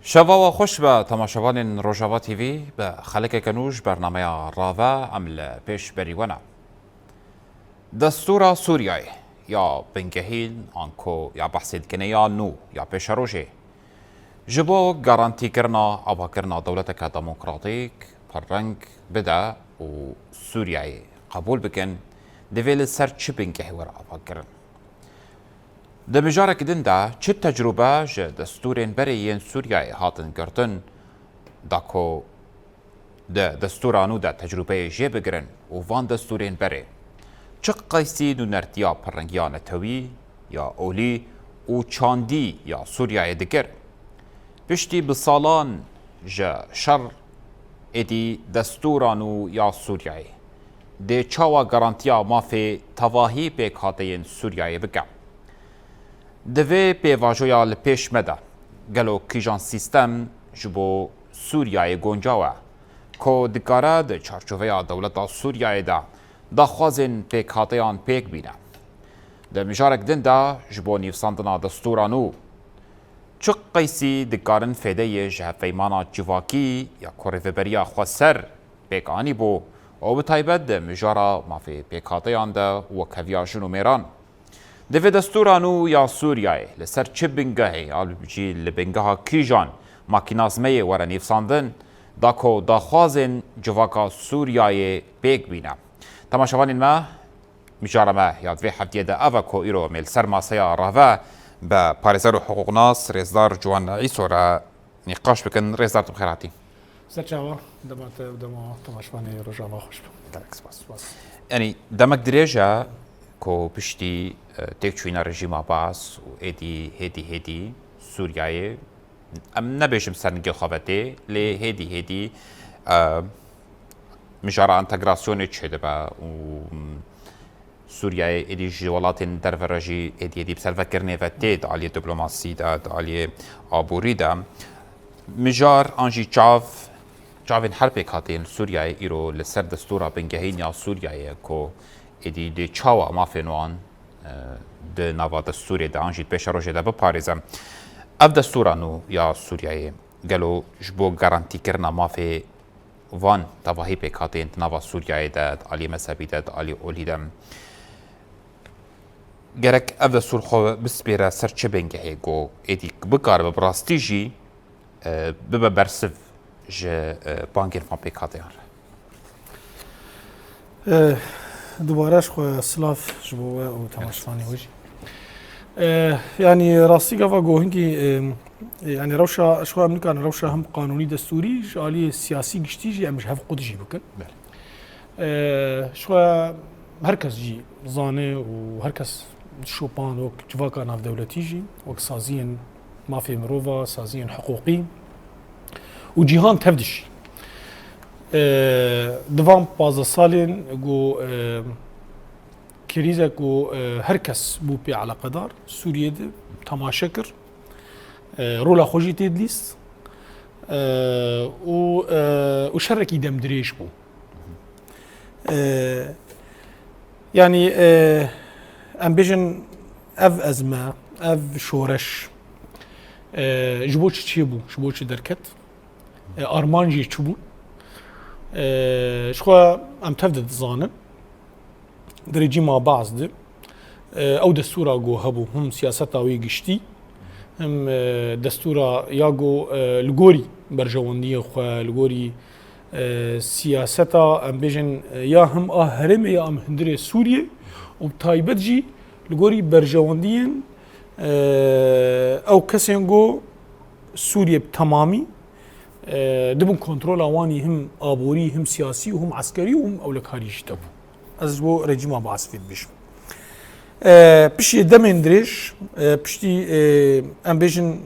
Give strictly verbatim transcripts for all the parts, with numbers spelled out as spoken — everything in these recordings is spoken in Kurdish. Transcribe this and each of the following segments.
Şeva we xweş be temaşevanên Rojava T V, bi xelekeke nû ji bernameya Rave em li pêş berî we ne. Destûra Sûriyeyê ya bingehîn anku ya behsê dikine ya nû ya pêşerojê ji bo garantîkirina avakirina dewleteke demokratîk pirreng bide û Sûriyeyê qebûl bikin, divê li ser çi bingehê were avakirin? Di mijarek din de çi tecrûbe ji destûrên berê yên Sûriyeyê hatin girtin, da ku di destûra nû de tecrûbeyê jê bigirin û van destûrên berê çi qeysî nûnertiya pirrengiya netewî ya olî û çandî ya Sûriyeyê dikir? Piştî bi salan ji şer êdî destûra nû ya Sûriyeyê dê çawa garantiya mafê tevahî pêkhateyên Sûriyeyê bike? Di vê pêvajoya li pêş me de gelo kîjan sîstem ji bo Sûriyeyê goncaw e, ku dikare di çarçoveya dewleta Sûriyeyê de daxwazên pêkhateyan pêk bîne? Di mijarek din de ji bo nivîsandina destûra nû çi qeysî dikarin fêdeyê ji hevpeymana civakî ya ku Rêveberiya Xweser pêk anîbû û bi taybet di mijara mafê pêkhateyan de wekheviya jin û mêran? Divê destûra nû ya Sûriyeyê li ser çi bingehê, ya jî li bingeha kîjan makînazmeyê were nivîsandin, da ku daxwazên civaka Sûriyeyê pêk bîne? Temaşevanên me, mijara me ya di vê heftiyê de ev e ku îro em ê li ser maseya Rave bi parêzer û hiqûqnas rêzdar Ciwan Îso re nîqaş bikin. Rêzdar, tu bi xêr hatî. Serçava, dema te û dema temaşvanê Rojava xweş be. Gelek spas. Spas. Yanî demek dirêj e ku piştî, e, têkçûyîna rejîma Baas û êdî hêdî hêdî Sûriyeyê, em nebêjim sernigê xwe ve tê, lê hêdî hêdî, e, mijara entegrasyonê çêdibe û Sûriyeyê êdî ji welatên derve re jî êdî êdî bi servekirinê ve tê di aliyê diplomasî de, di aliyê aborî de. Mijar an jî çav, çavên her pêkhateyên Sûriyeyê îro li ser destûra bingehîn ya Sûriyeyê ye ku êdî dê çawa mafên wan, e, di nava destûrê de an jî di pêşerojê de biparêze. Ev destûra nû ya Sûriyeyê gelo ji bo garantîkirina mafê van tevahî pêkhateyên di nava Sûriyeyê de, di aliyê mezhebî de, di aliyê olî de, gerek ev destûr xwe bispêre ser çi bingehê ku êdî bikaribe bi rastî jî, e, bibe bersiv ji, e, bangên van pêkhateyan re? E, dubare ji xwe silav ji bo we û temaşevanê we jî. E, yanî rastî gava ku hingî, e, yanî rewşa, ji xwe em nikarin rewşa hem qanûnî destûrî ji aliyê siyasî giştî jî em ji hev qut jî bikin. Belê. E, ji xwe her kes jî zane û her kes dişopand wek civaka navdewletî jî, wek saziyên mafê mirova, saziyên hiqûqî û cîhan tev dişî. E, di van pazdeh salên ku, e, krîzek ku, e, her kes bû pê eleqedar, Sûriyê de temaşe kir. E, rola xwe jî tê dilîst. E, û, e, û şerekî demdirêj bû. E, yanî, e, em bêjin ev ezme, ev şoreş, e, ji bo çi çêbû, ji bo çi derket? E, armanc jê çi bû? E, ji xwe em tev de dizanin. Di rejîma Baas de, e, ew destûra ku hebû, him siyaseta wê giştî, him, e, destûra ya ku, e, li gorî berjewendiyên xwe, li gorî, e, siyaseta, em bêjin, e, ya him a herêmê ya him hundirê Sûriyê û bi taybet jî li gorî berjewendiyên, e, ew kesên ku Sûriyê bi temamî, e, dibin kontrola wan î him aborî, him siyasî û him eskerî û him ewlekarî jî tebû. Ez ji bo rejîma Baasî vê dibêjim. E, piştî demên dirêj, e, piştî, e, em bêjin,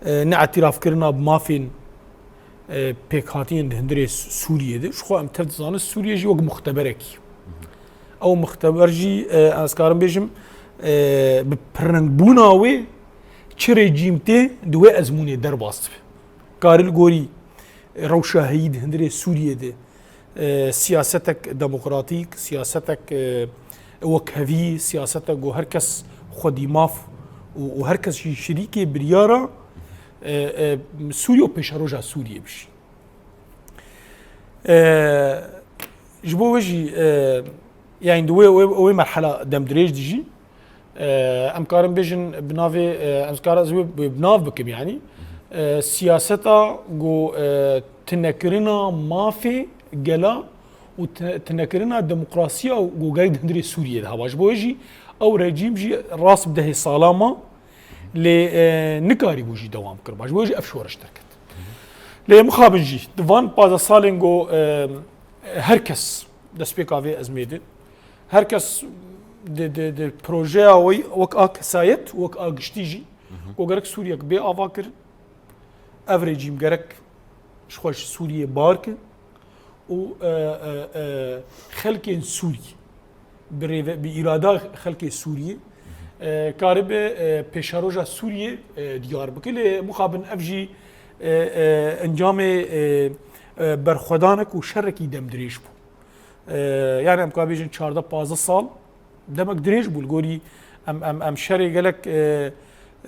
e, neetirafkirina bi mafên, e, pêkhatiyên di hundirê Sû-, Sûriyê de, ji xwe em tev dizanin Sûriye jî wek muxteberekî. Ew muxteber jî, e, ez karim bêjim, e, bi pirrengbûna wê çi rejîm tê di wê ezmûnê derbas dibe. Kare li gorî rewşa heyî di hundirê Sûriyê de, e, siyasetek demokratîk, siyasetek, e, wekhevî, siyasetek ku her kes xwedî maf û, û her kes jî şirîkê biryara, e, e, Sûriye û pêşeroja Sûriyê bijî. E, ji bo wê jî, e, yani di wê, wê, wê merhela demdirêj dijî, e, em karin bêjin bi navê, e, em karin ez wê bi nav bikim yani, e, siyaseta ku, e, tinekirina mafê gela û ti-, tinekirina demokrasiya û ku gerek di hundirê Sûriyê de heba. Ji bo wê jî ew rejîm jî rast bi dehê sala ma, lê, e, nikarîbû jî dewam kir. Ji bo wê jî ev şoreş derket. Lê mixabin jî, di van pazdeh salên ku, e, her kes destpêka vê ezmê di, her kes di, di, di projeya wê wek a kesayet, wek a giştî jî, ku gerek Sûriyek bê ava kirin, ev rejîm gerek ji xwe ji Sûriyê bar kin û, e, e, e, xelkên Sûrî bi rêve-, bi îrada xelkê Sûriyê, e, karibe, e, pêşeroja Sûriyê, e, diyar bike. Lê mixabin ev jî, e, e, encamê, e, e, berxwedanek û şerekî demdirêj bû. E, yani em ka bêjin çardeh pazdeh sal demek dirêj bû. Li gorî em, em, em şerê gelek, e,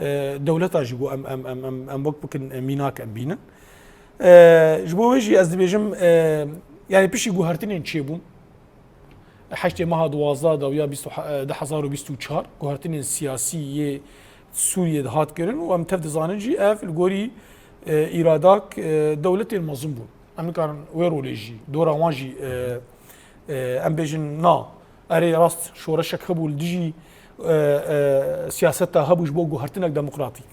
e, dewleta jî bû em, em, em, em, em wek bikin, e, mînak em bînin. E, ji bo wê jî ez dibêjim, e, yani piştî guhertinên çêbûn, heştê meha duwazdeh dawiya bîst û he-, du hezar û bîst û çar guhertinên siyasî yê Sûriyê de hat kirin û em tev dizanin jî ev li gorî, e, îradak, e, dewletên mezin bûn. Em nikarin wê rolê jî, dora wan jî, e, e, em bêjin na. Erê rast şoreşek hebû li dijî, e, e, siyaseta hebû ji bo guhertinek demokratîk.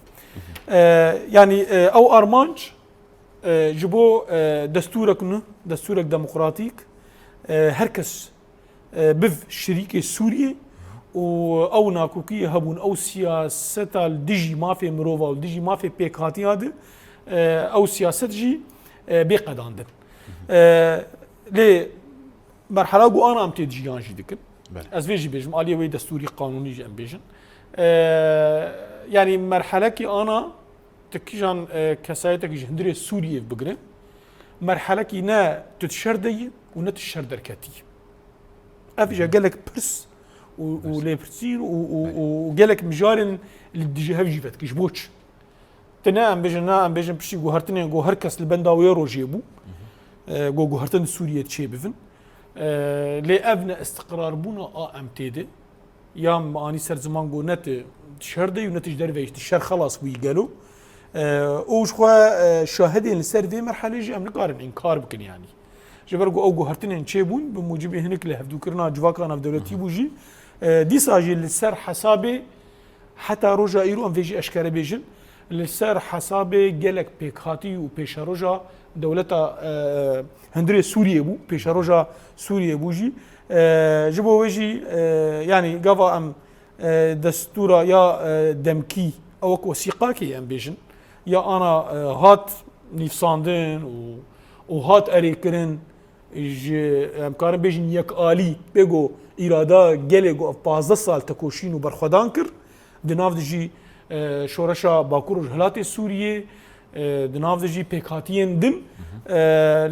E, yani, e, ew armanc, e, ji bo, e, destûrek nû, destûrek demokratîk, e, her kes, e, biv şirîkê Sûriyê û ew nakokiyê hebûn, ew siyaseta li dijî mafê mirova û li dijî mafê pêkhatiya di, e, ew siyaset jî, e, bê qedandin. E, lê merhela ku ana em tê de jiyan jî dikin. Belê. Ez vê jî bêjim, aliyê wê destûrî qanûnî jî em bêjin. E, yani merhelekî ana tu kîjan, e, kesayetekî ji hundirê Sûriyê bigire, merhelekî ne tu di şer de yî û ne tu di şer derketî. Ev jî gelek pirs û, û lêpirsîn û, û, û gelek mijarên li dijî hev jî vedikî. Ji bo çi? Tine em bêjin, na em bêjin piştî guhertinên ku her kes li benda wê rojê bû, e, ku guhertin di Sûriyê çê bivin. E, lê ev ne istiqrarbûna a em tê de. Ya me anî ser ziman ku ne tu di şer de yî û ne tu ji derve yî, tu şer xelas bûyî gelo. E, û ji xwe, e, şahidên li ser vê merhelê jî em nikarin înkar bikin yanî. Ji ber ku ew guhertinên çêbûn, bi mucibê hinek li hevdûkirina civaka navdewletî bû jî, e, dîsa jî li ser hesabê heta roja îro em vê jî eşkere bêjin, li ser hesabê gelek pêkhatî û pêşeroja dewleta, e, hundirê Sûriyê bû, pêşeroja Sûriyê bû jî. E, ji bo wê jî, e, yanî gava em, e, destûra ya, e, demkî, ew wek wesîqakê em bêjin, ya ana, e, hat nîvsandin û, û hat erêkirin, ji, em karin bêjin yekalî, bê ku îrada gelê ku ev pazdeh sal tekoşîn û berxwedan kir, di nav de jî, e, şoreşa Bakur Rojhilatê Sûriyê, e, di nav de jî pêkhatiyên din, e,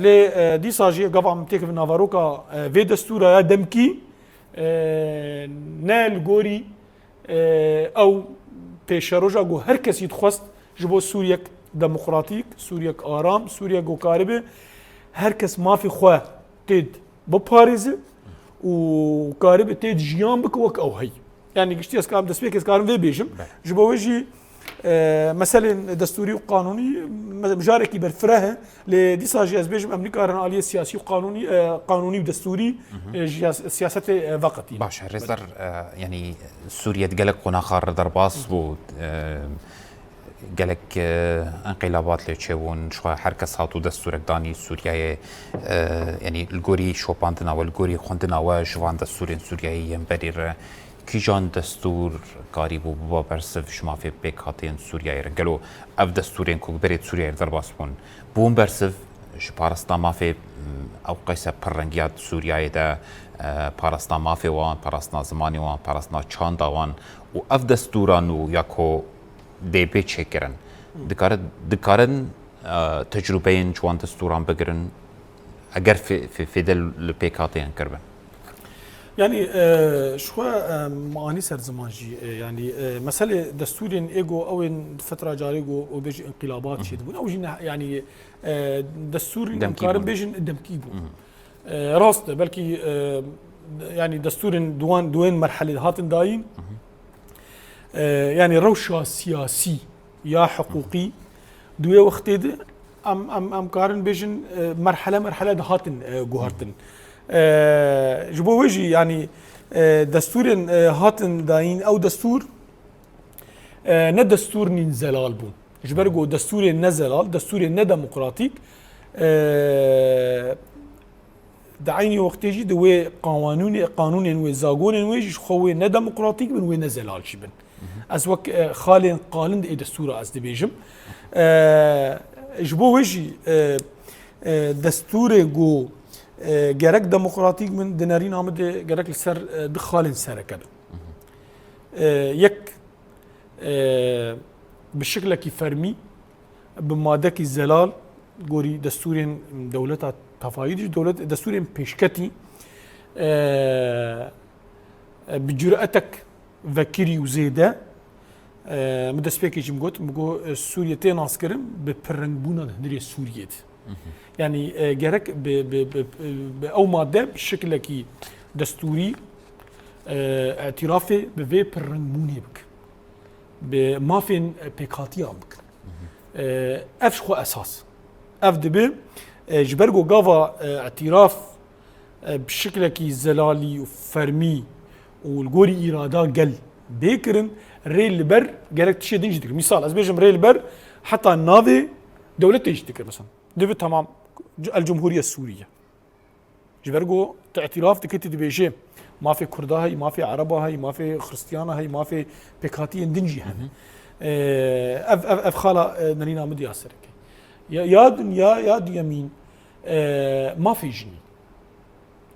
lê, e, dîsa jî gava em têkevin navaroka, e, vê destûra ya demkî, e, ne li gorî, e, ew pêşeroja ku her kesî dixwest ji bo Sûriyek demokratîk, Sûriyek aram, Sûriyek ku karibe her kes mafê xwe tê de biparêze û karibe tê de jiyan bike wek ew heyî. Yani giştî ez karim destpêkê ez karim vê bêjim. Belê. Ji bo wê jî, e, meselên destûrî û qanûnî me-, mijarekî berfireh e. Lê dîsa jî ez bêjim, em nikarin aliyê siyasî û qanûnî, e, qanûnî û destûrî, e, ji yas-, siyasetê, e, veqetîn. Baş e, rêzdar, e, yanî Sûriye di gelek qonaxa re derbas bû, e, gelek, e, enqîlabat lê çêbûn, ji xwe her kes hat û destûrek danî Sûriyeyê, e, yanî li gorî şopandina we, li gorî xwendina we ji van destûrên Sûriyeyê yên berî re, kîjan destûr karîbû biba bersiv ji mafê pêkhateyên Sûriyeyê re? Gelo ev destûrên ku bi berê Sûriyeyê re derbas bûn, bûn bersiv ji parastina mafê, m, ew qeyse pirrengiya di Sûriyeyê de, e, parastina mafê wan, parastina zimanê wan, parastina çanda wan û ev destûra nû ya ku dê bê çêkirin, dikare-, dikarin, e, tecrûbeyên ji wan destûran bigirin, eger fê-, fê-, fêde li pêkhateyên kiribin? Yanî, e, ji xwe, e, me anî ser ziman jî, e, yanî, e, meselê destûrên ê go ew ên di fetra carê go û bêjî înqîlabat çêdibûn. Ew jî ne, yanî, e, destûrên em karin bêjin demkî bûn. E, rast e, belkî, e, yanî destûrên di wan, di wên merhelê de hatin dayîn. E, yanî rewşa siyasî ya hiqûqî di wê wextê de em, em, em karin bêjin, e, merhele merhele dihatin, e, guhertin. E, ji bo wê jî, yanî, e, destûrên, e, hatin dayîn, ew destûr, e, ne destûr nîn zelal bûn. Ji ber ku destûrên ne zelal, destûrên ne demokratîk, e, di eynî wextê jî di wê qawanûnê, qanûnên wê, zagonên wê jî ji xwe wê ne demokratîk bin, wê ne zelal jî bin. Ez wek, e, xalên qalin di ê destûra ez dibêjim. E, ji bo wê jî, e, e, destûrê ku, e, gerek demokratîk bin, di nerîna min de gerek li ser, e, du xalên sereke bin. E, yek, e, bi şiklekî fermî, bi madekî zelal, gorî destûrên dewleta tevayî de, dewlet, destûrên pêşketî, e, e, bi cüretek vekirî û zêde, e, min destpêkê jî min got, min got, e, Sûriye tê naskirin bi pirrengbûna di hundirê Sûriyê de. Yanî, e, gerek bi, bi, bi, bi ew madde bi şiklekî destûrî, e, îtirafê bi vê pirrengbûnê bike. Bi mafên pêkhatiyan bikin. E, ev ji xwe esas. Ev dibe, e, ji ber ku gava, e, îtiraf, e, bi şiklekî zelalî û fermî û li gorî îrada gel bê kirin, rê li ber gerek tiştê din jî dikir. Mîsal, ez bêjim rê li ber heta navê dewletê jî dikir, mesela. Dibe temam, El Cumhuriye Sûriye. Ji ber ku tu îtiraf dikî, tu dibêjê mafê Kurda heye, mafê Ereba heye, mafê Xiristiyana heye, mafê pêkhatiyên din jî hene. Hı hı. Ee, ev, ev, ev xala, e, nerîna min diya sereke. Ya, ya din, ya, ya duyemîn, e, mafê jinî.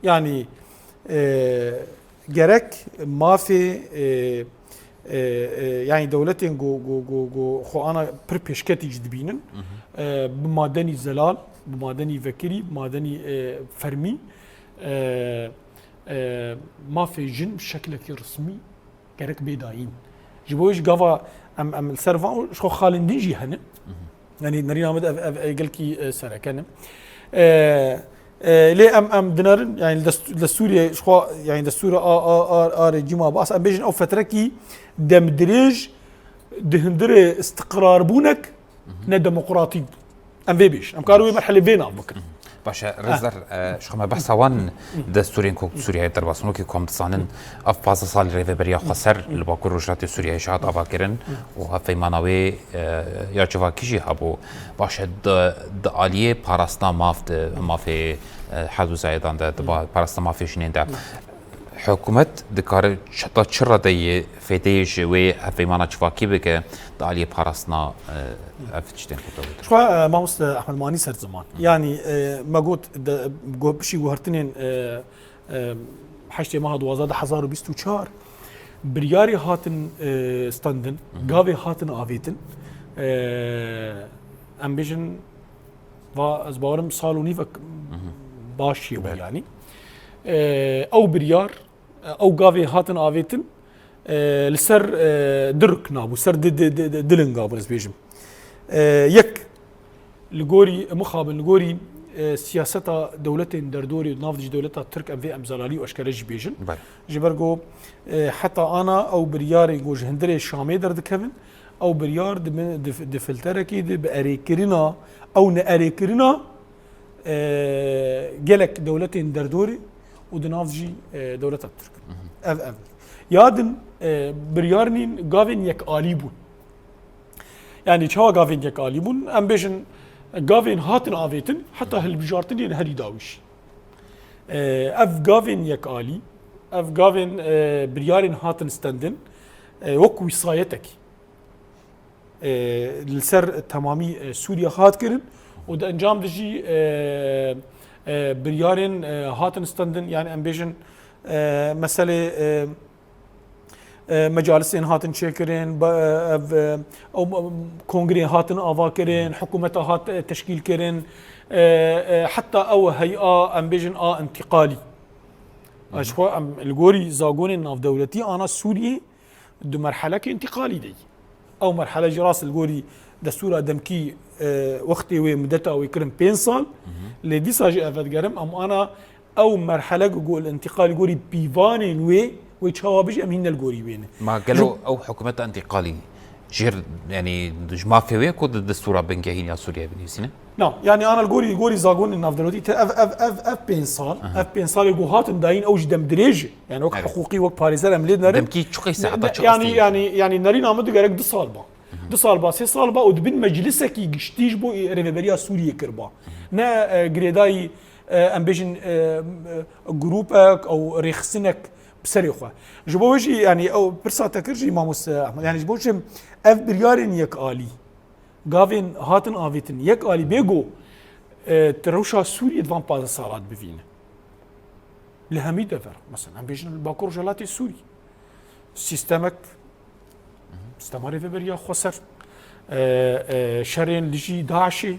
Yanî, e, gerek mafê, e, e, e, yanî dewletên ku, ku, ku, ku xwe ana pir pêşketî jî dibînin, hı hı, e, bi madenî zelal, bi madenî vekirî, bi madenî, e, fermî, e, e, mafê jin bi şeklekî resmî gerek bê dayîn. Ji bo wê jî gava em, em li ser van û ji xwe xalên din jî hene. Hı hı. Yanî nerîna min ev, ev, ev gelkî, e, sereke ne. E, e, lê em, em dinerin, yanî li dest-, li Sûriye ji xwe, yanî destûra a, a, a, a rejîma Baas, em bêjin ew fetrekî demdirêj di hundirê istiqrarbûnek, hı hı, ne demokratîk bû. Em vê bêjin. Em karin wê merhelê vê nav bikin. Hı hı. Baş e, Rêzdar, e, ji xwe me behsa wan destûrên ku Sûriyeyê derbas bûn, wekî ku em dizanin, ev pazdeh salî rêveberiya xweser li Bakur Rojhilatê Sûriyeyê jî hat avakirin û hevpeymana wê, e, ya civakî jî hebû. Baş e, di, di aliyê parastina maf de, mafê, e, hed û zeyedan de, di ba-, parastina mafê jinên de, hikûmet dikare ç-, ta çi redeyê fêdeyê ji wê hevpeymana civakî bike di aliyê parastina, e, ev tiştên ku te gotin? Ji xwe, e, mamoste Ehmed, me anî ser ziman. Hı. Yanî, e, me got, de, got piştî guhertinên, e, e, heştê meha duwazdeh du hezar û bîst û çar biryarê hatin, e, standin, hı hı, gavê hatin avêtin. E, em bêjin, va ez bawerim sal û nîvek, hı hı, baş çêbû, belê, yanî. E, ew biryar, ew gavê hatin avêtin, e, li ser, e, du rikna bû, ser di, di, di, di, du linga bû, ez bêjim. E, yek, li gorî, mixabin, li gorî, e, siyaseta dewletên derdorê û nav dijî dewleta Tirk, em vê em zelalî û eşkere jî bêjin. Belê. Ji ber ku, e, heta ana ew biryarên ku ji hundirê Şamê derdikevin, ew biryar di bin, di, di filterekî de bi erêkirina, ew ne erêkirina, e, gelek dewletên derdorê û di nav jî, e, dewleta Tirk. Hı hı. Ev, ev. Ya din, e, biryar nîn gavên yekalî bûn. Yanî çawa gavên yekalî bûn? Em bêjin gavên hatin avêtin heta hilbijartinên herî dawî jî. E, ev gavên yekalî, ev gavên, e, biryarên hatin stendin, e, wek wîsayetekî, e, li ser temamî, e, Sûriye hat kirin û di encam de jî, e, e, biryarên, e, hatin stendin, yani em bêjin, e, meselê, e, e, mecalisên hatin çêkirin, ba-, ev, e, ew, kongrê hatin ava kirin, hikûmeta hat, e, teşkîl kirin, e, e, heta ew hey'a, em bêjin, a întîqalî. Ji xwe em li gorî zagonên navdewletî ana Sûriyê di merheleke întîqalî de ye. Ew merhele jî rast li gorî destûra demkî, e, wextê wê, mudeta wê kirin pênc sal. Lê dîsa jî ez vedigerim, em ana ew merhele ku li întîqalî gorî pîvanên wê, wê çawa bijî, em hîn ne li gorî wê ne. Ma gelo ew hikûmeta întîqalî jêr, yanî ji mafê wê ku di destûra bingehîn ya Sûriyeyê binivîsîne? Na, yanî ana li gorî, gorî zagonên navdewletî te ev, ev, ev, ev pênc sal, ev pênc salê ku hatin dayîn ew jî dem dirêj e. Yanî wek hiqûqî, wek parêzer em lê dinerin. Demkî çi qeyse heta çi yanî, yanî, yanî nerîna min digerek du sal ba. Du sal ba, sê sal ba û di bin meclisekî giştî ji bo rêveberiya Sûriyê kiriba. Ne, e, girêdayî, e, em bêjin, e, e, grûpek ew rêxistinek bi serê xwe. Ji bo wê jî, yanî ew pirsa te kir jî mamoste Ehmed. Yanî ji bo çi ev biryarên yekalî, gavên hatin avêtin, yekalî bê ku, e, tu rewşa Sûriyê di van pazdeh sala de bivîne. Li hemî dever, mesela, em bêjin li Bakur Rojhilatê Sûrî, sîstemek, sîstema rêveberiya xweser, e, e, şerên li jî DAIŞê,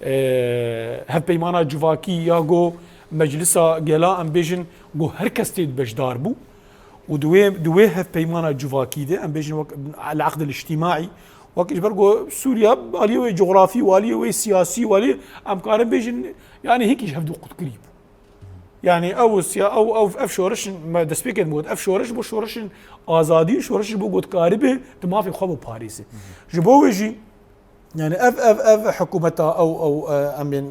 e, hevpeymana civakî ya go Meclisa Gela, em bêjin, go her kes tê de beşdar bû û di wê, di wê hevpeymana civakî de, em bêjin, wek el-aqd el-îctîmaî, wek ji ber go Sûriya aliyê wê cografî û aliyê wê siyasî û aliyê, em karin bêjin, yanî hikî ji hev du qutkirî bû. Yanî ew siya-, ew, ew, ev şoreşin, me destpêkê de got, ev şoreş bû şoreşin azadî, şoreş ji bo got karibe di mafê xwe biparêze. Ji bo wê jî, yanî ev, ev, ev hikûmeta ew, ew, e, em bên,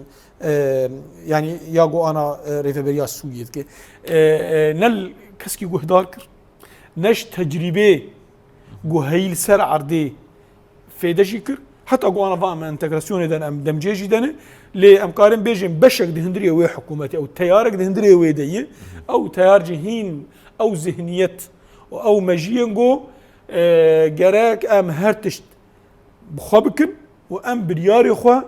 e, yanî ya go ana, e, rêveberiya Sûriyê dike. E, e, ne li keskî guhdar kir, ne ji tecrîbê ku heyî li ser erdê fêde jî kir. Heta ku ana va em entegrasyonê de ne, em demcê jî de ne. Lê em karin bêjin beşek di hundirê wê hikûmetê, ew teyarek di hundirê wê de ye. Ew teyar jî hîn ew zihniyet û ew mejiyên ku, e, gerek em her tişt bi xwe bikin û em biryarê xwe,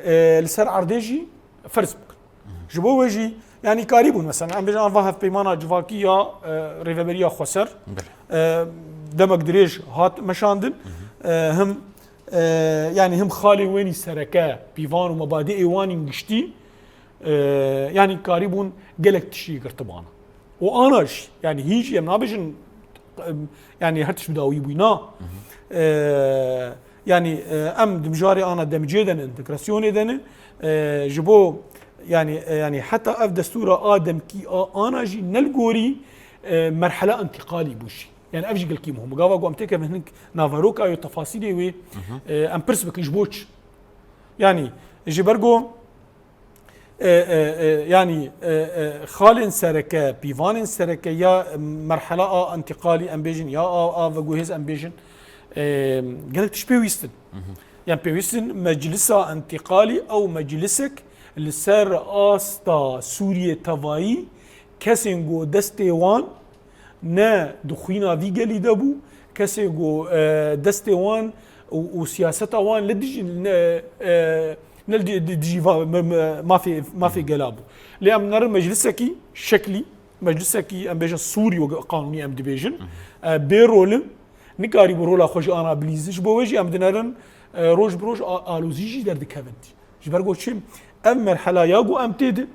e, li ser erdê jî ferz bikin. Ji bo wê jî, yanî karîbûn, mesela, em bêjin, ava hevpeymana civakî ya, e, rêveberiya xweser, e, demek dirêj hat meşandin. E, him, e, yanî him xalên wênî sereke, pîvan û mebadî êwanîn giştî, e, yanî karîbûn gelek tiştî girtibana. Û ana jî, yanî hîn jî em nabêjin, em, yanî her tişt bi dawî bûyî, na. E, yanî, e, em di mijarê ana demcê de ne, entegrasyonê de ne, e, ji bo, yanî, e, yanî heta ev destûra a demkî a ana jî ne li gorî, e, merhela întîqalî bû jî. Yanî ev jî gelkî muhim. Gava ku em têkevin hinek naveroka wê, tefasîlê wê, e, em pirs bikin ji bo çi? Yanî ji ber ku e, e, e, yanî, e, e, xalên sereke, pîvanên sereke ya merhela a entîqalî em bêjin, ya a, a veguhêz em bêjin, e, gelek tişt pêwîst in. Yan pêwîst in meclisa entîqalî ew meclisek li ser asta Sûriyê tevayî kesên ku destê wan ne di xwîna vî gelî de bû, kesê ku, e, destê wan û, û siyaseta wan li dijî, ne, e, ne li di-, di-, dijî va-, me-, me-, mafê, mafê gela bû. Lê em nerin meclisekî şeklî, meclisekî em bêjin sûrî wek qanûnî em dibêjin, e, bê rol in, nikarîbû rola xwe jî ana bilîzin. Ji bo wê jî em dinerin, e, roj bi roj a-, alozî jî derdikevin. Ji ber ku çi? Ev merhela ya ku em tê de,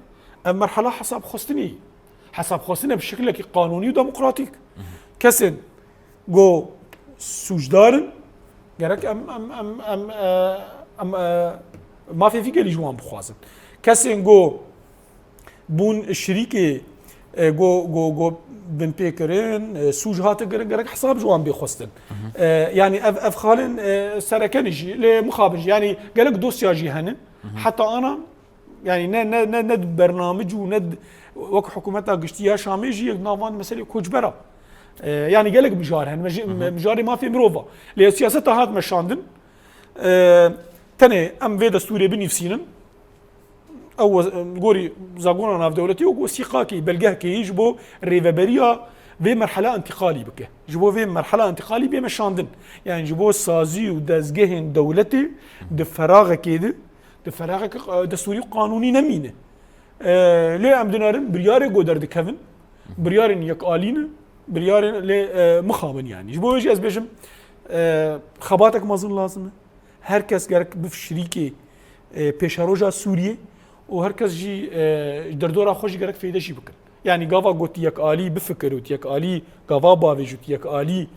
ev merhela hesabxwestinê ye. Hesabxwestine bi şekilekî qanûnî û demokratîk. Kesên ku sûcdar in, gerek em, em, em, em, e, em, e, mafê vî gelî ji wan bixwazin. Kesên ku bûn şirîkê, e, go, go, go binpêkirin, e, sûc hate kirin, gerek hesab ji wan bê xwestin. E, yanî ev, ev xalên, e, sereke ne jî, lê mixabin jî. Yanî gelek dosya jî hene. Heta ana, yanî ne, ne, ne, ne di bernamij û ne di, wek hikûmeta giştî ya Şamê jî yek nav wan meselê koçbera. E, yanî gelek mijar hene, mej-, mijarê mafê mirova. Lê siyaseta hat meşandin. E, tenê em vê destûrê binivîsînin. Ew we-, gorî zagona navdewletî wek wesîqakî, belgehekê ji bo rêveberiya vê merhela întîqalî bike. Ji bo vê merhela întîqalî bê meşandin. Yanî ji bo sazî û dezgehên dewletê di feraxekê de, di feraxeke, e, destûrî û qanûnî nemîne. E, lê em dinerin biryarê ku derdikevin, biryarên yekalî ne, biryarên lê, e, mixabin yanî. Ji bo wê jî ez bêjim, e, xebatek mezin lazim e. Her kes gerek biv şirîkê, e, pêşeroja Sûriyê û her kes jî, e, ji derdora xwe jî gerek fêde jî bikin. Yani gava got yekalî bifikir û yekalî gava bavêj û yekalî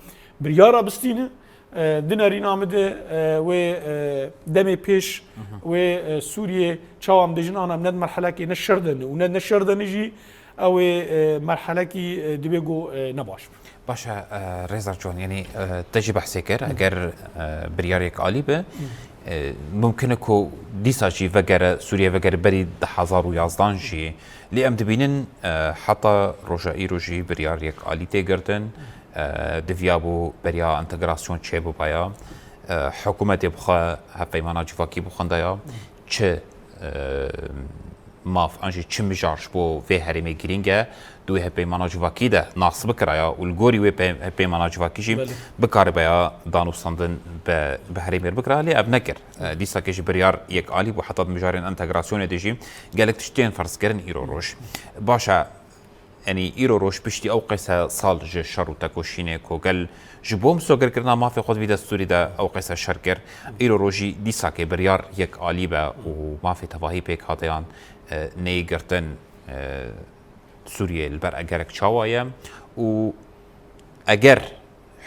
biryara bistîne. E, di nerîna min de, e, wê, e, demê pêş wê, e, Sûriyê çawa em dêjin ana em ne di merhelekê ne şer de ne û ne, ne şer de ne jî ew ê, e, merhelekî, e, dibê ku, e, ne baş be. Baş e, e, Rêzar Can, yanî, e, te jî behsê kir, eger, e, biryar yekalî be, e, mumkin e ku dîsa jî vegere, Sûriye vegere berî du hezar û yazdan jî. Lê em dibînin, e, heta roja îro jî biryar yekalî tê girtin. E, diviyabû beriya entegrasyon çêbibaya. E, hikûmetê bi xwe hevpeymana civakî bi xwe de ya. Çi, e, maf an jî çi mijar ji bo vê herêmê girîng e, di wê hevpeymana civakî de nas bikiraya û li gorî wê pey-, hevpeymana civakî jî Belê. Bikaribaya danûstandin bi, bi herêmê re bikira, lê ev nekir. E, dîsa kê jî biryar yekalî bû, heta di mijarên entegrasyonê de jî gelek tişt tên ferzkirin îro roj. Baş e, Yanî îro roj piştî ew qeyse sal ji şer û tekoşînê ku gel ji bo misogerkirina mafê xwe di vî destûrî de ew qeyse şer kir, îro rojî dîsakê biryar yekalî be û mafê tevahî pêkhateyan, e, neyê girtin, e, Sûriyê li ber egerek çawa ye û eger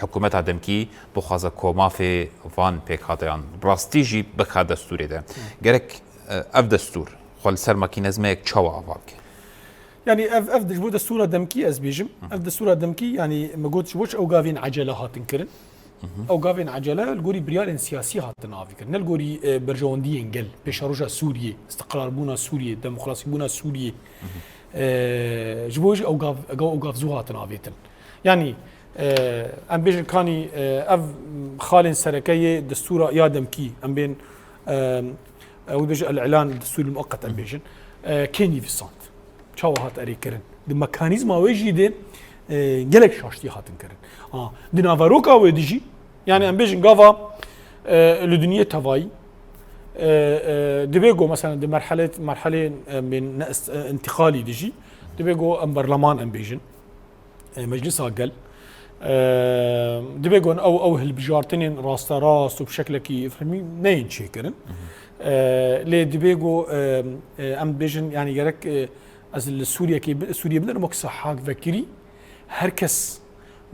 hikûmeta demkî bixwaze ku mafê van pêkhateyan rastî jî bixe destûrê de, gerek, e, ev destûr xwe li ser makînezmeyek çawa ava bike? Yani ev, ev ji bo destûra demkî ez bêjim. Ev destûra demkî, yani me got ji bo çi ew gavên ecele hatin kirin. Ew gavên ecele li gorî biryarên siyasî hatin avî kirin. Ne li gorî, e, berjewendiyên gel, pêşeroja Sûriyê, istiqrarbûna Sûriyê, demokrasîbûna Sûriyê. E, ji bo jî ew gav, ew gav zû hatin avêtin. Yani, e, em bêjin kanî, e, ev xalên sereke yê destûra ya demkî, em bên, e, ew dibêje el-îlan destûrî muqet em bêjin. E, kê nivîsand? Çawa hat erê kirin? Di mekanîzma wê jî de, e, gelek şaştî hatin kirin. A, di naveroka wê de jî, yani em bêjin gava, e, li dinyê tevayî, e, e, dibê ku mesela di merhelê, merhelê, e, bên ne est-, e, intîqalî de jî, dibê ku em berleman em bêjin, e, meclisa gel, e, dibê ku ew, ew hilbijartinên rasterast û bi şeklekî fehmî neyên çêkirin. E, lê dibê ku, e, e, em dibêjin, yani gerek, e, ez li Sûriyekê bi-, Sûriye binerim wek sehak vekirî, her kes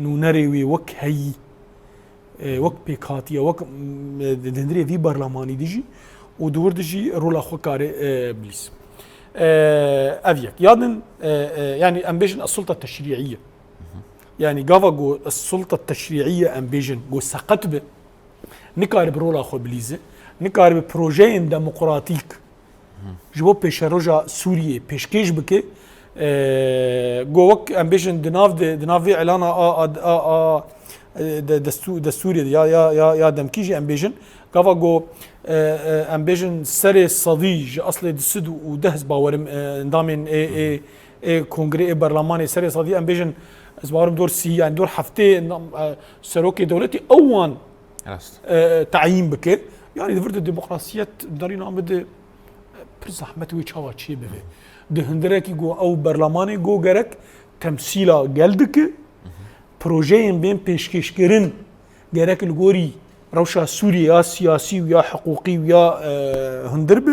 nûnerê wê wek heyî, e, wek pêkhatiye, wek, m, di hundirê vî berlamanî de jî û di wir de jî rola xwe kare, e, bilîz. E, ev yek. Ya din, e, e, yani em bêjin sulta teşrî'î ye. Yani gava ku sulta teşrî'î ye em bêjin ku seqet be, nikare bi rola xwe bilîze, nikare bi projeyên demokratîk ji bo pêşeroja Sûriyê pêşkêş bike, e, ku wek em bêjin di nav de, di nav vê îlana a, a, a, a, e, de, destû-, destûrê de ya, ya, ya, ya demkî jî em bêjin, gava ku, e, e, em bêjin serê sedî ji eslê du sed û deh ez bawerim, e, endamên ê, ê, ê kongrê ê berlamanê serê sedî em bêjin ez bawerim dor sî, yani dor heftê endam, e, serokê dewletê ew wan Rast. e, tayîn bike. Yani di vir de demokrasiyet derîna min de pir zehmet wê çawa çê bibe. Di hundirekî ku ew berlamanê ku gerek temsîla gel dike, projeyên bên pêşkêşkirin gerek li gorî rewşa Sûriyê ya siyasî û ya hiqûqî û ya, e, hundir be.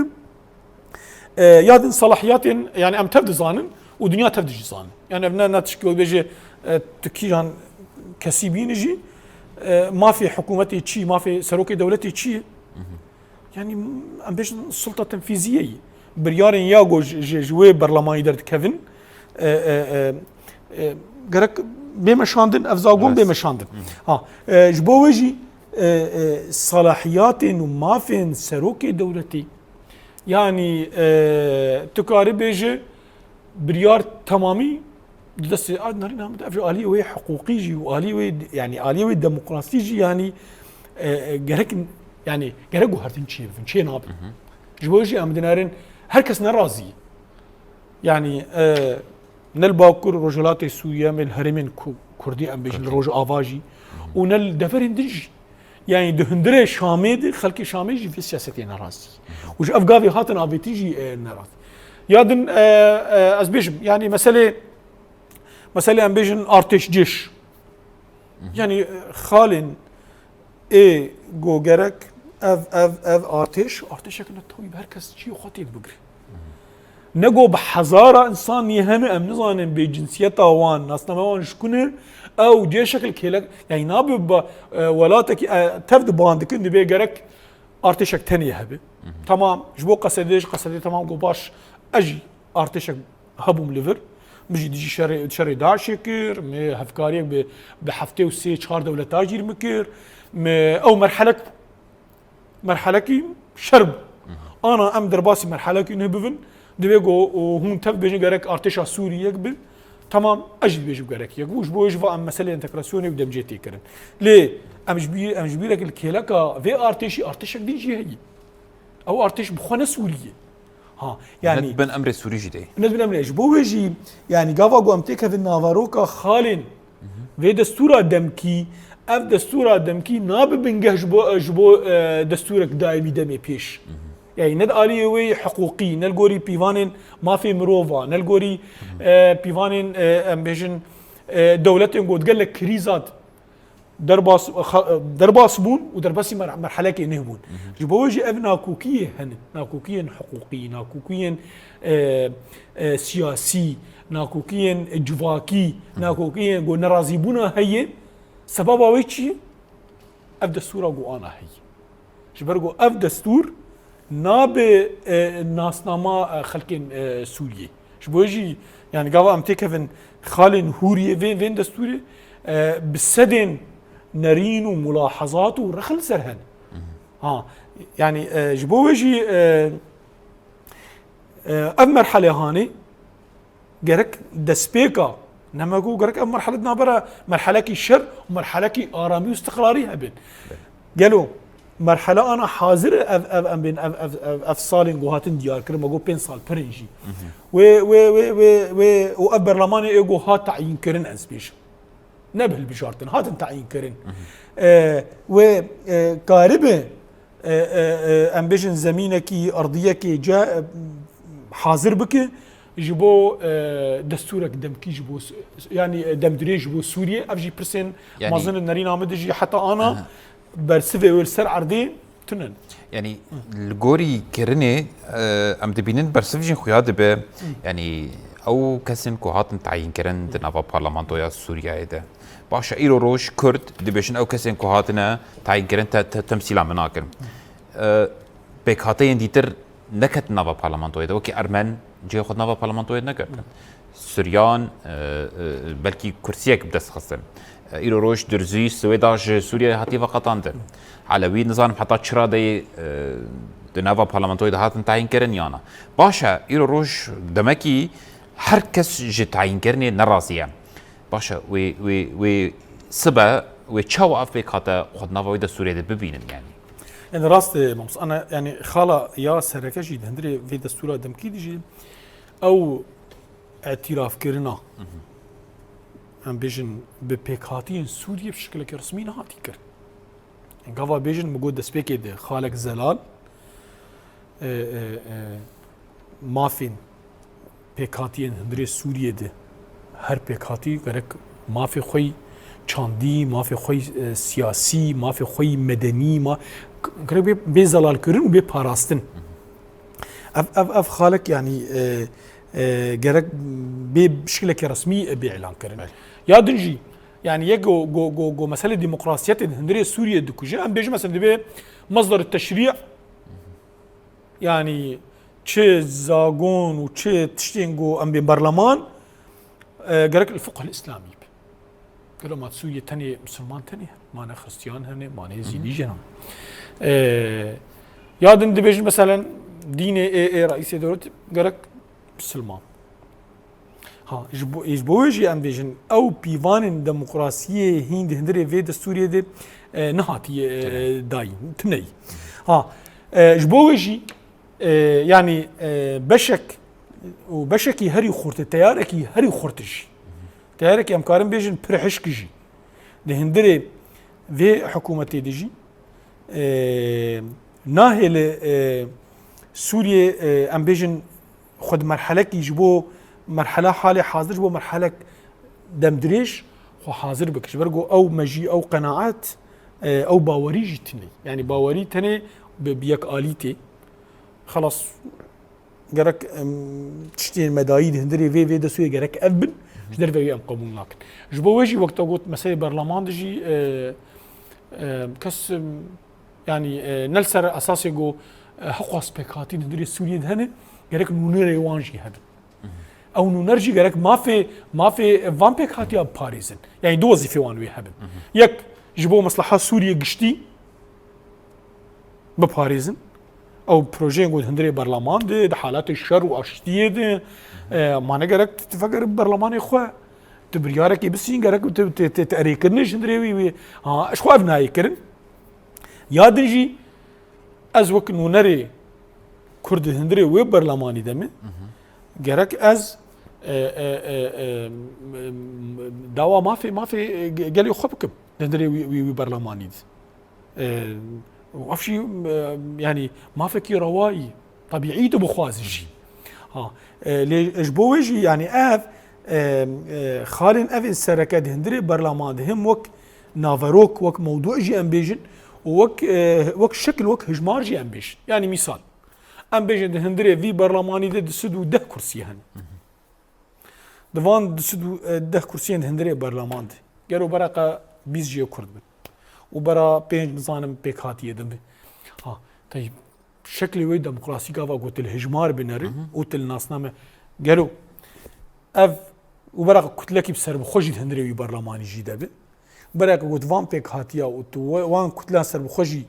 E, ya din salahiyatên, yani em tev dizanin û dinya tev dijî zanin. Yani ev ne, ne tişkî wê bêje, e, tu kîjan kesî bînî jî, e, mafê hikûmetê çi, mafê serokê dewletê çi ye? Yani em bêjin sulta tenfîziyê ye. Biryarên ya ku ji, ji, ji wê berlamanî derdikevin, e, e, e, e, gerek bê meşandin, ev zagon Evet. bê meşandin. Ha, e, ji bo wê jî, e, e, salahiyatên û mafên serokê dewletê, yani, e, tu karî bêje biryar temamî di destê a narîna min de, ev ji aliyê wê hiqûqî jî û aliyê wê, yani aliyê wê demokrasî jî, yani, e, e, gerek, yani gerek guhertin çê bibin, çê nabin. Ji bo jî em dinerin, her kes nerazî ye. Yani, e, ne li Bakur Rojhilatê Sûriye, me li herêmên Ku-, Kurdî em bêjin, li Rojava jî û ne li deverên din jî. Yani di hundirê Şamê de, xelkê Şamê jî vê siyasetê nerazî. Û ji ev gavê hatin avêtî jî, e, nerazî. Ya din, e, e, ez bêjim, yani meselê, meselê em bêjin artêş, cêş. Yani, e, xalên ê go gerek ev, ev, ev artêş, artêşek ne tawî bi her kes çiyê xwe tê dibigire. Nego bi hezara însan yê hene, em nizanin bê cinsiyeta wan, nasname wan ji ku ne, ew cê şekil kêlek, yani nabe ba, e, welatekî, e, tev di ban dikin, dibê gerek artêşek tenê hebe. Hı hı. Tamam, ji bo Qesedê, ji Qesedê tamam got baş, ez jî artêşek hebûm li vir. Min jî dijî şerê, şerê DAIŞê kir, min hevkariyek bi, bi heftê û sê çar dewleta jî min kir. Min ew merhelek, merhelekî şer bû. Hı hı. Ana em derbasî merhelekî nû bibin, divê ku hûn tev bêjin gerek artêşa Sûrî yek bin. Tamam, ez jî dibêjim gerek yek bû. Ji bo wê jî va em meselê entegrasyonê û demcê tê kirin. Lê em ji bîr, em ji bîrek li kêleka vê artêşî, artêşek din jî heye. Ew artêş bi xwe ne Sûrî ye. Ha, yani ne dibin emrê Sûrî jî tê. Ne dibin emrê. Ji bo wê jî, yani gava ku em têkevin naveroka xalên vê destûra demkî, ev destûra demkî nabe bingeh ji bo, ji bo, e, destûrek daîmî demê pêş. Yani ne di aliyê wê hiqûqî, ne li gorî pîvanên mafê mirova, ne li gorî, e, pîvanên, e, em bêjin, e, dewletên ku gelek krîzat derbas, xa-, derbas bûn û derbasî mer-, merhelekê neh bûn. Hı hı. Ji bo wê jî ev nakokiyê hene, nakokiyên hiqûqî, nakokiyên, e, e, siyasî, nakokiyên civakî, hı hı, nakokiyên ku nerazîbûna heye, sebaba wê çi ye? Ev destûra ku ana heye. Ji ber ku ev destûr nabe, e, nasnama, e, xelkên, e, Sûriyê. Ji bo jî, yani gava em têkevin xalên hûriyê vê, vên destûrê, e, bi sedên nerîn û mulahezat û rex li ser hene. Hı hı. Ha, yani, e, ji bo wê jî, e, e, ev merhele hanê, gerek destpêka, ne me got gerek ev merhele di navbera merhelekî şer û merhelekî aramî û istiqrarî hebin. Gelo merhele ana hazir e ev, ev, em bên ev, ev, ev, ev salên ku hatin diyar kirin, me got pênc sal pirin jî. Mhm. Wê, wê, wê, wê, wê û ev berlemanê ê ku hat tayîn kirin ez bêjim. Ne bi hilbijartin, hatin tayîn kirin. Mhm. E, wê, e, karibe, e, e, e, em bêjin zemînekî, erdiyekê ce, e, hazir bike ji bo, e, destûrek demkî ji bo Su-, yanî, e, demdirêj ji bo Sûriyê. Ev jî pirsên, yanî, mezin in nerîna min de jî heta ana, aha, bersivê wê li ser erdê tune ne. Yanî, li gorî kirinê, e, em dibînin bersiv jî xuya dibe. Hı. Yanî, ew kesên ku hatin tayîn kirin di nava parlamentoya Sûriyeyê de. Baş e, îro roj Kurd dibêjin ew kesên ku hatine tayîn kirin te, te, temsîla min nakin. E, pêkhateyên dîtir neketin nava parlamentoyê de. Wekî Ermen cihê xwe di nava parlamentoyê de neketin. Suryan, e, e, belkî kursiyek bi dest xistin. E, îro roj Durzî Swêda ji Sûriyeyê hatiye veqetandin. Elewî nizanim heta çi radeyê, e, di nava parlamentoyê de hatin tayîn kirin ya na. Baş e, îro roj demekî her kes ji tayînkirinê nerazî ye. Baş e, wê, wê, wê sibe, wê çawa ev pêkhate xwe di nava wê destûrê de bibînin, yanî? Yanî rast e, Mamosta, ana, yanî xala ya sereke jî di hundirê vê destûra demkî de jî ew îtirafkirina, mhm, em bêjin, bi pêkhatiyên Sûriyê bi şekileke resmî nehatî kirin. Gava bêjin, min got destpêkê de xalek zelal, e, e, e, mafên pêkhatiyên hundirê Sûriyê de her pêkhatî gerek mafê xwe yî çandî, mafê xwe yî, e, siyasî, mafê xwe yî medenî, ma-, gerek bê, bê zelalkirin û bê parastin. Ev, ev, ev xalek, yanî, e, e, gerek bê şikileke resmî bê îlankirin. Evet. Ya din jî, yanî yek go, go, go, go meselê demokrasiyetê di hundirê Sûriyê dikuje. Em bêjin mesela dibê mesder teşrî, yanî çi zagon û çi tiştên ku em bên berleman, e, gerek li fiqh îslamî be. Gelo ma Sûriyê tenê misilman tenê hene, mane xristiyan hene, mane zîdî jî hene. E, ya din dibêjin meselen dînê ê, ê reîsê dewletê gerek misilman. Ha, ji bo, ji bo wê jî em bêjin, ew pîvanên demokrasiyê hîn di hundirê vê destûrê de, e, nehatiye, e, dayîn, tune yî. Ha, e, ji bo wê jî, e, yanî, e, beşek û beşekî herî xurt e, teyarekî herî xurt e jî. Teyarekî em karin bêjin pir hişk jî. Di hundirê vê hikûmetê de jî, e, nahêle, e, Sûriyê, e, em bêjin, xwe di merhelekî ji bo merhela halê hazir, ji bo merhelek demdirêj xwe hazir bike. Ji ber ku ew mejî, ew qenaet, e, ew bawerî jî tune. Yanî bawerî tenê bi, bi yekalî tê. Xelas, gerek, em, tiştên medayî di hundirê vê, vê destûrê gerek ev bin, ji derve wê em qebûl nakin. Ji bo wê jî wek te got, meselê berlaman de jî, e, e, kes, em, yanî, e, ne li ser esasê ku, e, hiqwas pêkhatî di hundirê Sûriyê de hene, gerek nûnerê wan jî hebin. Ew nûner jî gerek mafê, mafê van pêkhatiya biparêzin. Yanî du wezîfê wan wê hebin. Yek, ji bo mesleha Sûriyê giştî biparêzin. Ew projeyên ku di hundirê berlaman de, di halatê şer û aştiyê de, e, ma ne gerek tu, tu veger berlamanê xwe, tu biryarekê bisîn, gerek tu, tu, tu, tu erêkirinê ji hundirê wî, wî. Ha, ji xwe ev nayê kirin. Ya din jî ez wek nûnerê Kurd di hundirê wê berlamanî de me, gerek ez, e, e, e, e, m-, m-, dawa mafê, mafê, e, ge-, gelê xwe bikim di hundirê wî, wî, wî berlamanî de. E, û ev jî, e, yanî mafekî rewayî, tebîî tu bixwazî jî. Ha, e, lê ji bo wê jî, yanî ev, e, e, xalên ev ên sereke di hundirê berlaman de him wek naverok, wek mewdû jî em bêjin û wek, e, wek şekil, wek hijmar jî em bêjin. Yanî mîsal, em bêjin di hundirê vî berlamanî de du sed û deh kursî hene. Di van du sed û deh kursiyên di hundirê berlaman de, gelo bereqa bîst jê Kurd bin û bera pênc, nizanim, pêkhatiyê din be. Ha, tey şeklê wê demokrasî gava ku tu li hijmar bineri û tu li nasname. Gelo ev û bereqa kutlekî bi serbixwe jî di hundirê wî berlamanî jî de be. Berek got van pêkhatiya û tu we-, wan kutlan serbixwe jî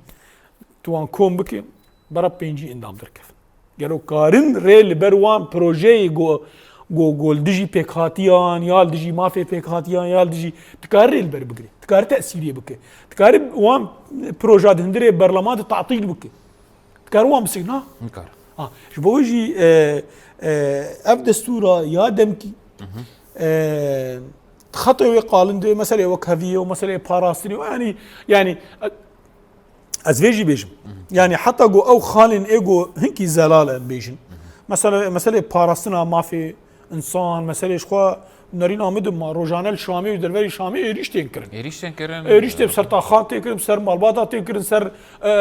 tu wan kom bike, bera pêncî endam derkevin. Gelo karin rê li ber wan projeyê go, go, go li dijî pêkhatiyan ya li dijî mafê pêkhatiyan ya li dijî, tu kari rê li ber bigire, tu kari tesîrê bike, tu kari wan proja di hundirê berlama de tatîl bike. Dikare wan bisî, na? Nikare. Ha, ji bo wê jî, e, e, ev destûra ya demkî, e, xetê wê qalin de, meselê wekheviyê û meselê parastinê û yanî, yanî, e, ez vê jî bêjim. Yanî heta ku ew xalên ê ku hinkî zelal em bêjin. Mesela, meselê parastina mafê însan, meselê ji xwe nerîna min de ma rojane li Şamê û derverê Şamê êrîş tên kirin. Êrîş tên kirin. Êrîş tê bi ser taxan tê kirin, bi ser malbata tê kirin, ser, e, e,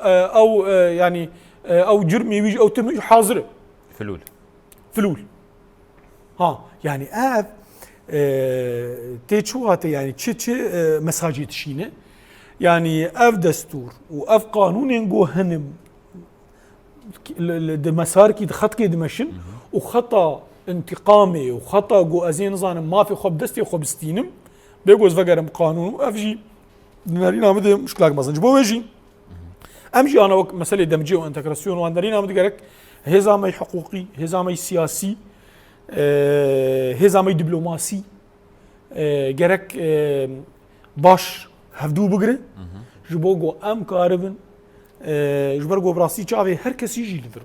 e, ew, e, yanî, e, ew cürmê wî jî, ew tim jî hazir e. Filûl. Filûl. Ha, yanî ev, e, tê çi wate, yanî çi, çi, e, mesajê dişîne? Yanî ev destûr û ev qanûnên ku hene li, li, di mesarkî, di xetkê dimeşin û xeta întîqamê û xeta ku ez ê nizanim mafê xwe bi destê xwe bistînim, bê ku ez vegerim qanûn û ev jî di nerîna min de muşkilak mezin. Ji bo wê jî em jî ana wek meselê demcê û entegrasyon wan nerîna min de gerek hêza me yê hiqûqî, hêza me yê siyasî, e, hêza me yê diplomasî, e, gerek, e, baş hevdû bigire. Ji bo ku em karibin, e, ji ber ku bi rastî çavê her kesî jî li vir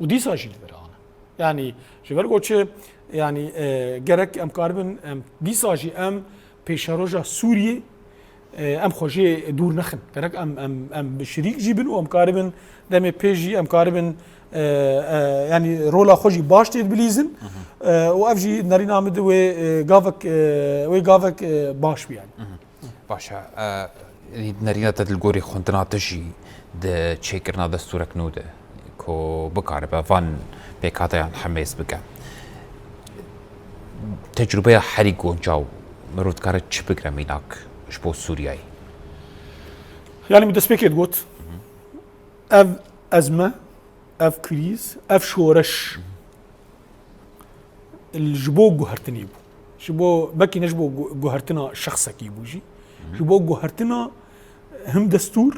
û dîsa jî li vir ana. Yanî ji ber ku çi, yanî, e, gerek em karibin, em dîsa jî em pêşeroja Sûriyê, e, em xwe jê dûr nexin. Gerek em, em, em bi şirîk jî bin û em karibin demê pê jî em karibin, e, e, yanî rola xwe jî baş tê dibilîzin. E, û ev jî nerîna min di wê, e, gavek, e, wê gavek, e, baş bû yanî. Baş e, e, nerîna te di li gorî xwendina te jî di çêkirina destûrek nû de ku bikaribe van pêkhateyan hemêz bike. Tecrûbeya herî goncaw mirov dikare çi bigire mînak ji bo Sûriyeyê? Yanî min destpêkê digot, ev ezme, ev krîz, ev şoreş ji bo guhertinê bû. Ji bo, belkî ne ji bo gu-, guhertina şexsekî bû jî. Ji bo guhertina him destûr,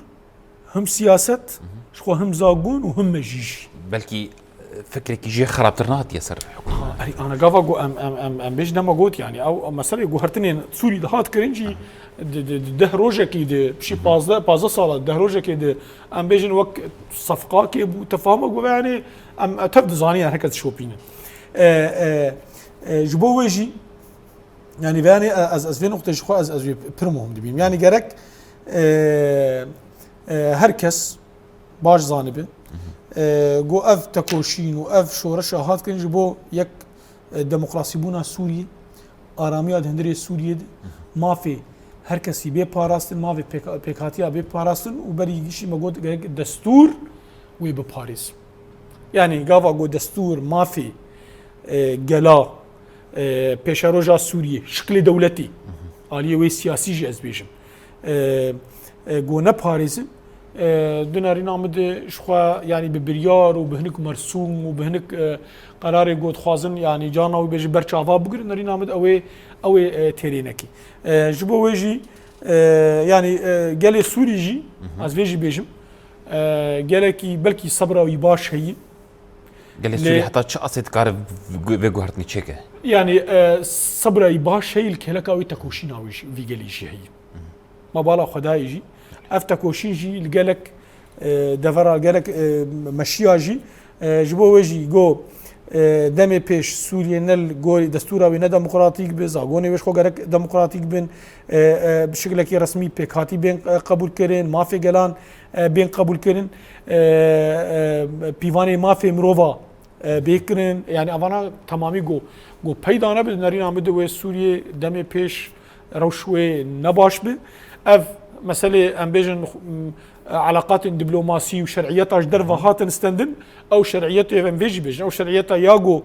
him siyaset, ji xwe him zagon û him mejî jî. Belkî, e, fikrekî jê xerabtir nehatiye ser hikûmet. Ha, erî, ana gava ku em, em, em, em bêjin dema got, yanî, ew meselê guhertinên Sûrî de hat kirin jî, di, di, di deh rojekî de, pişî pazdeh, pazdeh sala, deh rojekê de, em bêjin wek sefqakê bû, tefamek bû, yanî, em, e, tev dizaniye, her kes dişopîne. E, e, e, ji bo wê jî, yanî, vê yanî, e, ez, ez vê noqtê ji xwe ez, ez wê pir muhim dibînim. Yanî gerek, e, e, her kes baş zanibe, e, ku ev tekoşîn û ev şoreşa hat kirin ji bo yek, e, demokrasîbûna Sûriyê, aramiya di hundirê Sûriyê de, mafê her kesî bê parastin, mafê pêk-, pêkhatiya bê parastin û berî giştî me got gerek destûr wê biparêz. Yanî gava ku destûr, mafê, e, gela, e, pêşeroja Sûriyê, şiklê dewletê, aliyê wê siyasî jî ez bêjim. E, e, ku neparêzin, e, di nerîna min de ji xwe, yanî bi biryar û bi hinik mersûm û bi hinik, e, qerarê ku dixwazin, yanî carna wî bêjin ber çava bigirin, nerîna min de ew ê, ew ê, e, têrê nekî. E, ji bo wê jî, e, yanî, e, gelê Sûrî jî, ez vê jî bêjim, e, gelekî belkî sebra wî baş heyî. Gelê Lê- Sûrî heta çi asê dikare vê guhertinî çêke? Yanî, e, sebra wî baş heyî li kêleka wî tekoşîna wî jî, vî gelî jî heyî. Ma bala Xwedayê jî. Ev tekoşîn jî li gelek, e, devera gelek, e, meşiya jî, e, ji bo wê jî got, e, demê pêş Sûriyê ne li gorî destûra wê ne demokratîk bi, zagonê wê ji xwe gerek demokratîk bin, e, e, bi şiklekî resmî pêkhatî bên, e, qebûl kirin, mafê gelan, e, bên qebûl kirin, e, e, pîvanê mafê mirova, e, bê kirin. Yani evana temamî got, got peyda nebe di nerîna min de wê Sûriyê demê pêş rewş wê ne baş bi. Ev meselê em bêjin, m, elaqatên diplomasî û şer'iyeta ji derve hatin stendin. Ew şer'iyetê ev em vê jî bêjin. Ew şer'iyeta ya got,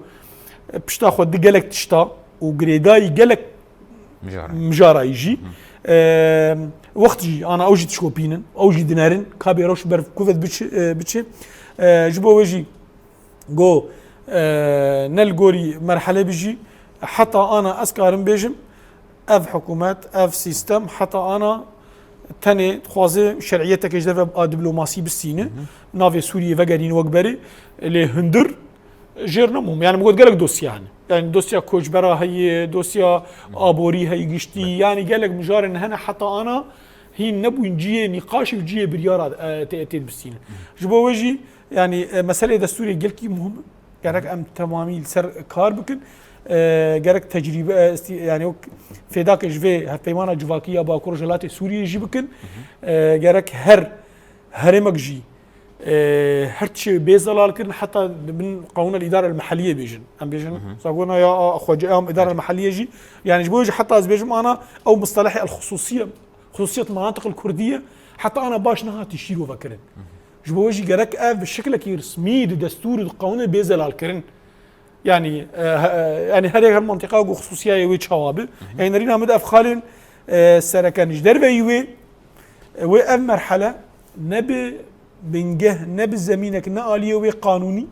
e, pişta xwe di gelek tişta û girêdayî gelek Mijara. Mijarayî jî. E, wext jî ana ew jî dişkopînin, ew jî dinerin, ka bê rewş ber ku ve biçi, e, biçi. E, ji bo wê jî got, e, ne li gorî merhele bijî, heta ana ez karim bêjim, ev hikûmet, ev sîstem heta ana tenê dixwaze şer'iyeteke ji derve a diplomasî bistîne, navê Sûriyê vegerîne wek berê, lê hundir jêr nemûm. Yani min got gelek dosya hene. Yani dosya koçbera heye, dosya aborî heye giştî. Yani gelek mijarên hene heta ana hîn nebûn cihê nîqaşê û cihê biryara, e, tê, tê dibistîne. Ji bo wê jî, yani, e, meselê destûrê gelkî muhim. Gerek em temamî li ser kar bikin. E, gerek tecrîbe, e, istî-, yani wek fêdakê ji vê hevpeymana civakî ya Bakur Rojhilatê Sûriyê jî bikin. E, gerek her herêmek jî, e, her tişê bê zelal kirin, heta di bin qanûna îdara mehelliyê bêjin. Em bêjin, zagona ya, a, xwece, em îdara mehelliyê jî. Yani ji bo jî heta ez bêjim ana ew mustelehê el-xususiye, xususiyet manatiq el-kurdiye, heta ana baş nehatî şîrove kirin. Ji bo jî gerek ev bi şiklekî resmî di destûr û di qanûnê bê zelal kirin. Yani, e, he-, e, yani her yek her mantiqa ku xususiyayê wê çawa bi. Yani nerîna min de ev xalên, e, sereken ji derveyî wê, e, wê ev merhele ne bi bingeh, ne bi zemînek, ne aliyê wê qanûnî,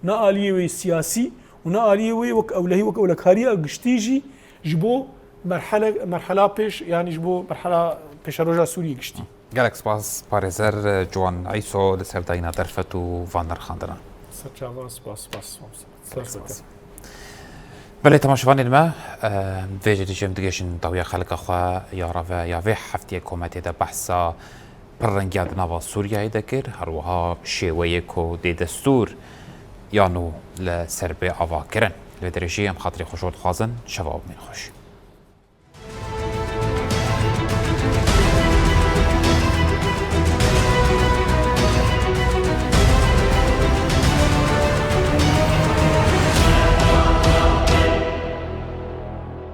ne aliyê wê siyasî û ne aliyê wê wek ewlehî, wek ewlekariya giştî jî ji bo merhele, merhela pêş, yani ji bo merhela pêşeroja Sûriyê giştî. Gelek spas parêzer Ciwan Eyso li ser dayîna derfet û van nirxandina. Ser çavan, spas, spas, spas. Ser çavan. Belê temaşevanên me, em, vê jî dijî em digihîjin dawiya xelka xwe ya rave ya vê heftiyê kometê de behsa pirrengiya di nava Sûriyeyê de kir, her wiha şêweyê ku dê destûr ya nû li ser bê ava kirin. Li vê derê jî em xatirê xwe ji we dixwazin, şeva û bimîn xweş.